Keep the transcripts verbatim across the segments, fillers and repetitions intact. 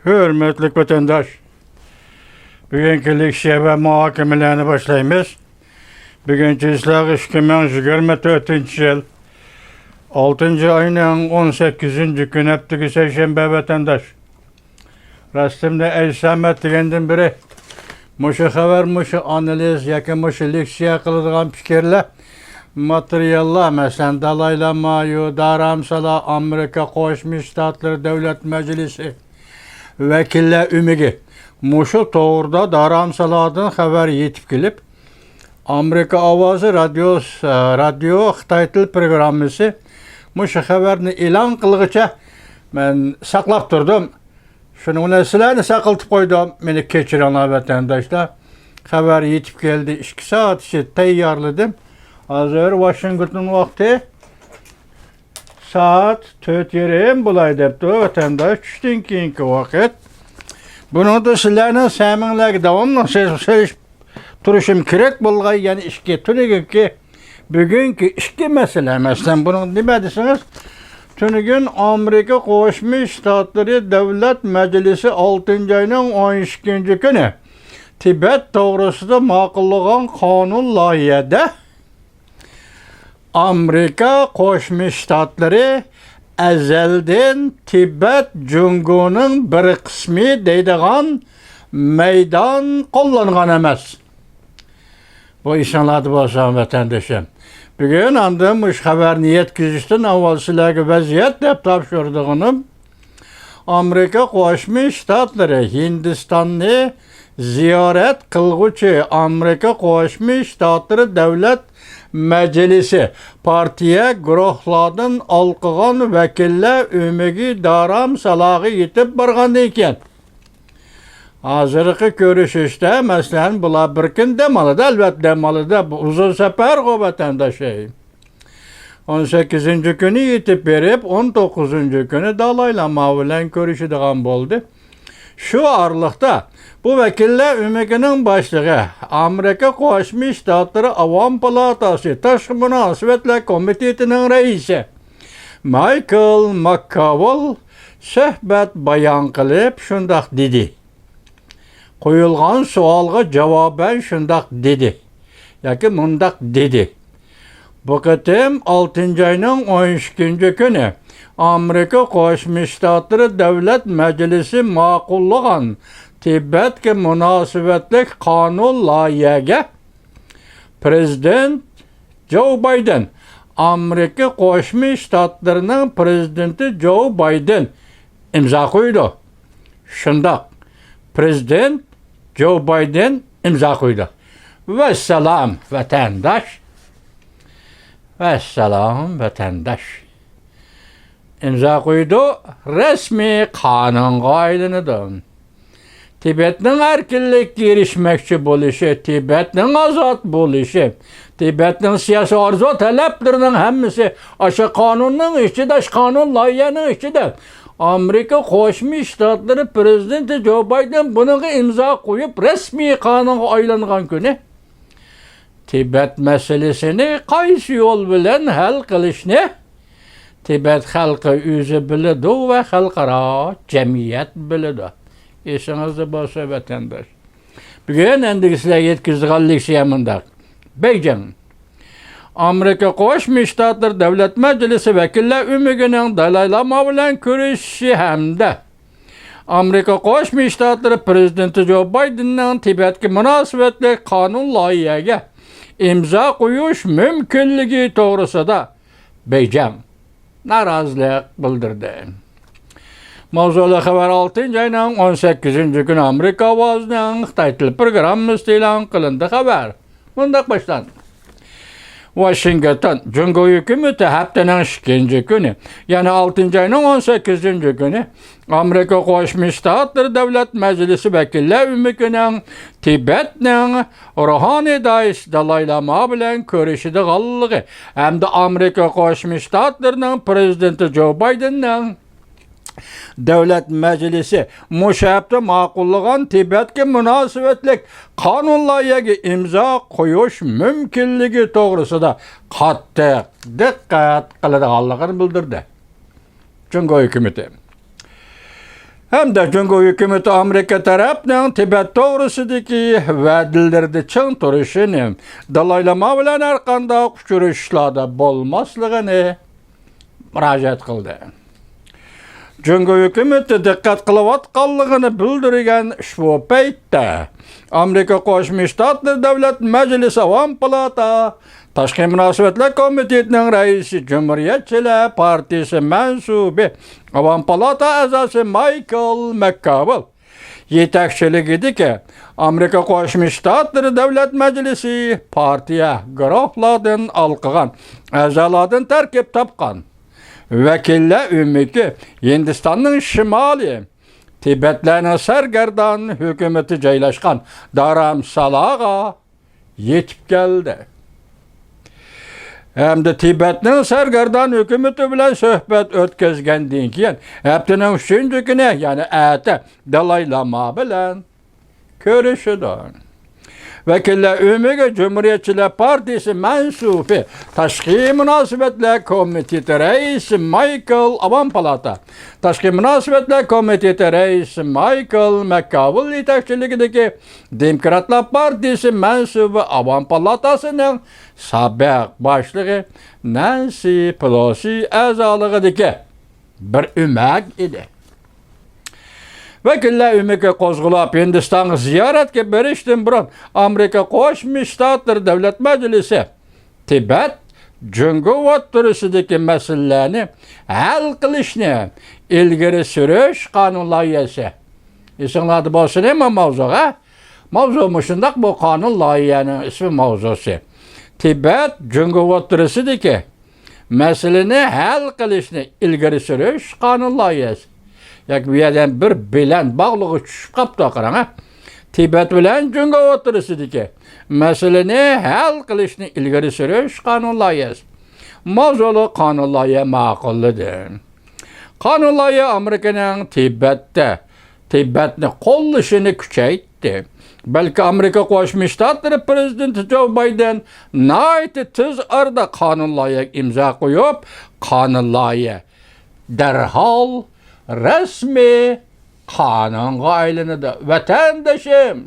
ھۆرمەتلىك ۋەتەنداش، بۈگۈنكى لېكسىيە ۋە مۇھاكىمىلەرنى باشلايمىز. بۈگۈن چىسلاغ ئىككى مىڭ يىگىرمە تۆتىنچى يىل، ئالتىنچى ئاينىڭ ئون سەككىزىنچى كۈنى، ھەپتىگە سەيشەنبە ۋەتەنداش. راستىمنى ئېيتسام، ئەتىگەندىن بېرى مۇشۇ خەۋەر، مۇشۇ ئانالىز ياكى مۇشۇ لېكسىيە قىلىدىغان پىكىرلەر، ماتېرىياللار، مەسىلەن، دالاي لاما، يۇ دارامسالا، ئامېرىكا قوشما شتاتلىرى دۆلەت مەجلىسى ۋەكىللەر ئۆمىكى، مۇشۇ توغرىدا دارامسالاردىن خەۋەر يېتىپ كېلىپ، ئامېرىكا ئاۋازى رادىيو، رادىيو خىتاي تىل پروگراممىسى مۇشۇ خەۋەرنى ئېلان قىلغىچە مەن ساقلاپ تۇردۇم. شۇنىڭ بىلەن سىلەرنى ساقلىتىپ قويدۇم. مېنى كەچۈرۈڭلار، ۋەتەنداشلار. خەۋەر يېتىپ كەلدى، ئىككى سائەت ئىچىدە تەييارلىدىم. ھازىر ۋاشىنگتون ۋاقتى سائەت تۆت يېرىم بولاي دەپتۇ، ۋەتەنداش، چۈشتىن كېيىنكى ۋاقىت. بۇنىڭدا سىلەرنىڭ سەمىڭلەرگە داۋاملىق سېلىشىپ تۇرۇشۇم كېرەك بولغان يەنە ئىككى، تۈنۈگۈنكى، بۈگۈنكى ئىككى مەسىلە. مەسىلەن، بۇنىڭ نېمە دېسىڭىز، تۈنۈگۈن ئامېرىكا قوشما شتاتلىرى دۆلەت مەجلىسى ئالتىنچى ئاينىڭ ئون ئىككىنچى كۈنى تىبەت توغرىسىدا ماقۇللىغان قانۇن لايىھەدە، ئامېرىكا قوشما شتاتلىرى ئەزەلدىن تىبەت جۇڭگونىڭ بىر قىسمى دەيدىغان مەيدان قوللانغان ئەمەس. بۇ ئېسىڭلاردا بولسۇن، ۋەتەندىشىم. بۈگۈن ئاندىن مۇشۇ خەۋەرنى يەتكۈزۈشتىن ئاۋۋال سىلەرگە ۋەزىيەت دەپ تاپشۇرىدىغىنىم، ئامېرىكا قوشما شتاتلىرى ھىندىستاننى زىيارەت قىلغۇچى ئامېرىكا قوشما شتاتلىرى دۆلەت مەجلىسى پارتىيە گۇرۇھلاردىن ئالقىغان ۋەكىللەر ئۆمىكى دارامسالاغا يېتىپ بارغاندىن كېيىن، ھازىرقى كۆرۈشۈشتە، مەسىلەن، بۇلار بىر كۈن دەم ئالىدۇ، ئەلۋەتتە، دەم ئالىدۇ، بۇ ئۇزۇن سەپەرغۇ، ۋەتەنداش. ئون سەككىزىنچى كۈنى يېتىپ بېرىپ، ئون توققۇزىنچى كۈنى دالاي لاما بىلەن كۆرۈشىدىغان بولدى. شۇ ئارىلىقتا بۇ ۋەكىللەر ئۆمىكىنىڭ باشلىقى، ئامېرىكا قوشما شتاتلىرى ئاۋام پالاتاسى تاشقى مۇناسىۋەتلەر كومىتېتىنىڭ رەئىسى مايكل ماككاۋول سۆھبەت بايان قىلىپ، شۇنداق دېدى. قويۇلغان سوئالغا جاۋابەن شۇنداق دېدى ياكى مۇنداق دېدى. بۇ قېتىم ئالتىنچى ئاينىڭ ئون ئىككىنچى كۈنى ئامېرىكا قوشما شتاتلىرى دۆلەت مەجلىسى ماقۇللىغان تىبەتكە مۇناسىۋەتلىك قانۇن لايىھەگە پرېزىدېنت جو بايدېن، ئامېرىكا قوشما شتاتلىرىنىڭ پرېزىدېنتى جو بايدېن ئىمزا قويىدۇ. شۇنداق، پرېزىدېنت جو بايدېن ئىمزا قويىدۇ. ۋەسسالام، ۋەتەنداش. ۋەسسالام، ۋەتەنداش. ئىمزا قويىدۇ، رەسمىي قانۇنغا ئايلىنىدۇ. تىبەتنىڭ ئەركىنلىككە ئېرىشمەكچى بولۇشى، تىبەتنىڭ ئازاد بولۇشى، تىبەتنىڭ سىياسىي ئارزۇ تەلەپلىرىنىڭ ھەممىسى ئاشۇ قانۇننىڭ ئىچىدە، ئاشۇ قانۇن لايىھەنىڭ ئىچىدە ئامېرىكا قوشما شتاتلىرى پرېزىدېنتى جو بايدېن بۇنىڭغا ئىمزا قويۇپ، رەسمىي قانۇنغا ئايلانغان كۈنى، تىبەت مەسىلىسىنى قايسى يول بىلەن ھەل قىلىشنى تىبەت خەلقى ئۆزى بىلىدۇ ۋە خەلقئارا جەمئىيەت بىلىدۇ. ئېسىڭىزدە بولسا، ۋەتەنداش. بۈگۈن ئەمدىكى سىلەرگە يەتكۈزىدىغان لېكسىيە مۇنداق. بېيجىڭ. ئامېرىكا قوشما شتاتلىرى دۆلەت مەجلىسى ۋەكىللەر ئۆمىكىنىڭ دالاي لاما بىلەن كۆرۈشۈشى ھەمدە ئامېرىكا قوشما شتاتلىرى پرېزىدېنتى جو بايدېننىڭ تىبەتكە مۇناسىۋەتلىك قانۇن لايىھەگە ئىمزا قويۇش مۇمكىنلىكى توغرىسىدا بېيجىڭ نارازىلىق بىلدۈردى. ماۋزۇلۇق خەۋەر ئالتىنچى ئاينىڭ ئون سەككىزىنچى كۈنى ئامېرىكا ئاۋازىنىڭ خىتاي تىل پروگراممىسىدا ئېلان قىلىندى. خەۋەر مۇنداق باشلاندى. ۋاشىنگتون، جۇڭگو ھۆكۈمىتى ھەپتىنىڭ ئىككىنچى كۈنى، يەنى ئالتىنچى ئاينىڭ ئون سەككىزىنچى كۈنى ئامېرىكا قوشما شتاتلىرى دۆلەت مەجلىسى ۋەكىللەر ئۆمىكىنىڭ تىبەتنىڭ روھانىي داھىيسى دالاي لاما بىلەن كۆرۈشىدىغانلىقى ھەمدە ئامېرىكا قوشما شتاتلىرىنىڭ پرېزىدېنتى جو بايدېننىڭ دۆلەت مەجلىسى مۇشۇ ھەپتە ماقۇللىغان تىبەتكە مۇناسىۋەتلىك قانۇن لايىھەگە ئىمزا قويۇش مۇمكىنلىكى توغرىسىدا قاتتىق دىققەت قىلىدىغانلىقىنى بىلدۈردى. جۇڭگو ھۆكۈمىتى. ھەمدە جۇڭگو ھۆكۈمىتى ئامېرىكا تەرەپنىڭ تىبەت توغرىسىدىكى ۋەدىلىرىدە چىڭ تۇرۇشىنى، دالاي لاما بىلەن ھەرقانداق ئۇچرىشىشلاردا بولماسلىقىنى مۇراجىئەت قىلدى. جۇڭگو ھۆكۈمىتى دىققەت قىلىۋاتقانلىقىنى بىلدۈرگەن ئۇشبۇ پەيتتە، ئامېرىكا قوشما شتاتلىرى دۆلەت مەجلىسى ئاۋام پالاتا تاشقى مۇناسىۋەتلەر كومىتېتىنىڭ رەئىسى، جۇمھۇرىيەتچىلەر پارتىيىسى مەنسۇبى، ئاۋام پالاتا ئەزاسى مايكل ماككاۋېل يېتەكچىلىكىدىكى ئامېرىكا قوشما شتاتلىرى دۆلەت مەجلىسى پارتىيە گۇرۇھلاردىن ھالقىغان ئەزالاردىن تەركىب تاپقان ۋەكىللەر ئۆمىكى ھىندىستاننىڭ شىمالى، تىبەتلەرنىڭ سەرگەردان ھۆكۈمىتى جايلاشقان دارامسالاغا يېتىپ كەلدى. ھەمدە تىبەتنىڭ سەرگەردان ھۆكۈمىتى بىلەن سۆھبەت ئۆتكۈزگەندىن كېيىن، ھەپتىنىڭ ئۈچىنچى كۈنى، يەنى ئەتە، دالاي لاما بىلەن كۆرۈشىدۇ. ۋەكىللەر ئۆمىكى جۇمھۇرىيەتچىلەر پارتىيىسى مەنسۇبى، تاشقى مۇناسىۋەتلەر كومىتېتى رەئىسى مايكل، ئاۋام پالاتا تاشقى مۇناسىۋەتلەر كومىتېتى رەئىسى مايكل ماككاۋېل يېتەكچىلىكىدىكى دېموكراتلار پارتىيىسى مەنسۇبى، ئاۋام پالاتاسىنىڭ سابىق باشلىقى نەنسى پېلوسى ئەزالىقىدىكى بىر ئۆمەك ئىدى. ۋەكىللەر ئۆمىكى قوزغىلاپ ھىندىستانغا زىيارەتكە بېرىشتىن بۇرۇن، ئامېرىكا قوشما شتاتلىرى دۆلەت مەجلىسى تىبەت، جۇڭگو ئوتتۇرىسىدىكى مەسىلىلەرنى ھەل قىلىشنى ئىلگىرى سۈرۈش قانۇن لايىھەسى. ئېسىڭلاردا بولسۇن، ما ماۋزۇغا. ماۋزۇ مۇشۇنداق، بۇ قانۇن لايىھەنىڭ ئىسمى، ماۋزۇسى. تىبەت، جۇڭگو ئوتتۇرىسىدىكى مەسىلىنى ھەل قىلىشنى ئىلگىرى سۈرۈش قانۇن لايىھەسى. ياكى بۇ يەردە بىر بىلەن باغلىقى چۈشۈپ قاپتۇ، قاراڭ، ھە. تىبەت بىلەن جۇڭگو ئوتتۇرىسىدىكى مەسىلىنى ھەل قىلىشنى ئىلگىرى سۈرۈش قانۇن لايىھەسى. ماۋزۇلۇق قانۇن لايىھە ماقۇللىدى. قانۇن لايىھە ئامېرىكىنىڭ تىبەتتە، تىبەتنى قوللىشىنى كۈچەيتتى. بەلكى ئامېرىكا قوشما شتاتلىرى پىرېزىدېنتى جو بايدېن ناھايىتى تېز ئارىدا قانۇن لايىھەگە ئىمزا قويۇپ، قانۇن لايىھە دەرھال رەسمىي قانۇنغا ئايلىنىدۇ. ۋەتەندىشىم،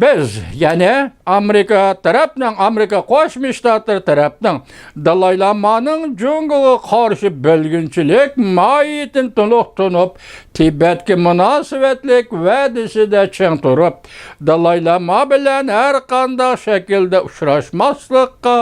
بىز، يەنى ئامېرىكا تەرەپنىڭ، ئامېرىكا قوشما شتاتلىرى تەرەپنىڭ دالاي لامانىڭ جۇڭگوغا قارشى بۆلگۈنچىلىك ماھىيىتىنى تولۇق تونۇپ، تىبەتكە مۇناسىۋەتلىك ۋەدىسىدە چىڭ تۇرۇپ، دالاي لاما بىلەن ھەر قانداق شەكىلدە ئۇچراشماسلىققا،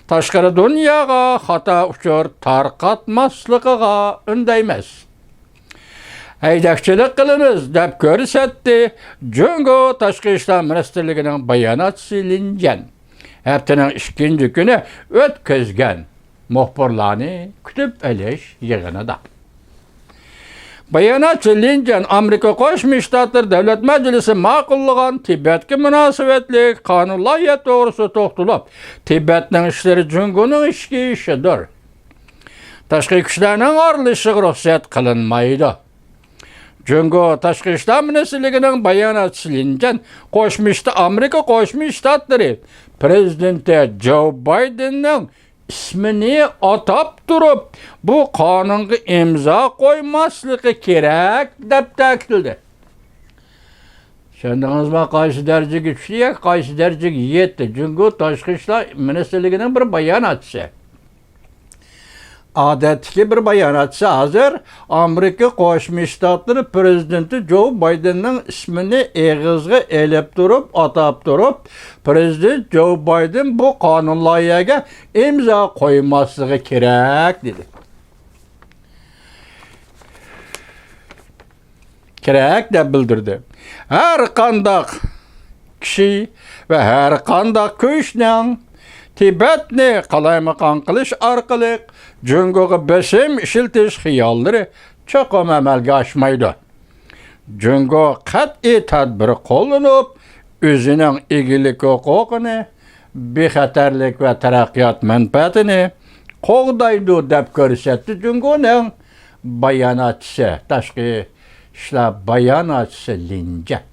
تاشقىرى دۇنياغا خاتا ئۇچۇر تارقاتماسلىقىغا ئۈندەيمىز. ھەيدەكچىلىك قىلىمىز، دەپ كۆرسەتتى جۇڭگو تاشقى ئىشلار مىنىستىرلىكىنىڭ باياناتچىسى لىن جيەن ھەپتىنىڭ ئىككىنچى كۈنى ئۆتكۈزگەن مۇخبىرلارنى كۈتۈپ ئېلىش يىغىنىدا. باياناتچى لىن جيەن ئامېرىكا قوشما شتاتلىرى دۆلەت مەجلىسى ماقۇللىغان تىبەتكە مۇناسىۋەتلىك قانۇن لايىھە توغرىسىدا توختىلىپ، تىبەتنىڭ ئىشلىرى جۇڭگونىڭ ئىچكى ئىشىدۇر. تاشقى كۈچلەرنىڭ ئارىلىشىشىغا رۇخسەت قىلىنمايدۇ. جۇڭگو تاشقى ئىشلار مىنىستىرلىكىنىڭ باياناتچىسى لىن جيەن قوشما شتا-، ئامېرىكا قوشما شتاتلىرى پىرېزىدېنتى جو بايدېننىڭ ئىسمىنى ئاتاپ تۇرۇپ، بۇ قانۇنغا ئىمزا قويماسلىقى كېرەك، دەپ تەكىتلىدى. چۈشەندىڭىزمۇ؟ قايسى دەرىجىگە چۈشتى ياكى قايسى دەرىجىگە يەتتى؟ جۇڭگو تاشقى ئىشلار مىنىستىرلىكىنىڭ بىر باياناتچىسى. ئادەتتىكى بىر باياناتچى ھازىر ئامېرىكا قوشما شتاتلىرى پىرېزىدېنتى جو بايدېننىڭ ئىسمىنى ئېغىزغا ئېلىپ تۇرۇپ، ئاتاپ تۇرۇپ، پىرېزىدېنت جو بايدېن بۇ قانۇن لايىھەگە ئىمزا قويماسلىقى كېرەك، دېدى. كېرەك، دەپ بىلدۈردى. ھەر قانداق كىشى ۋە ھەر قانداق كۈچنىڭ تىبەتنى قالايمىقان قىلىش ئارقىلىق جۇڭگوغا بېسىم ئىشلىتىش خىياللىرى چوقۇم ئەمەلگە ئاشمايدۇ. جۇڭگو قەتئىي تەدبىر قوللىنىپ، ئۆزىنىڭ ئىگىلىك ھوقۇقىنى، بىخەتەرلىك ۋە تەرەققىيات مەنپەئەتىنى قوغدايدۇ، دەپ كۆرسەتتى جۇڭگونىڭ باياناتچىسى، تاشقى ئىشلار باياناتچىسى لىن جيەن.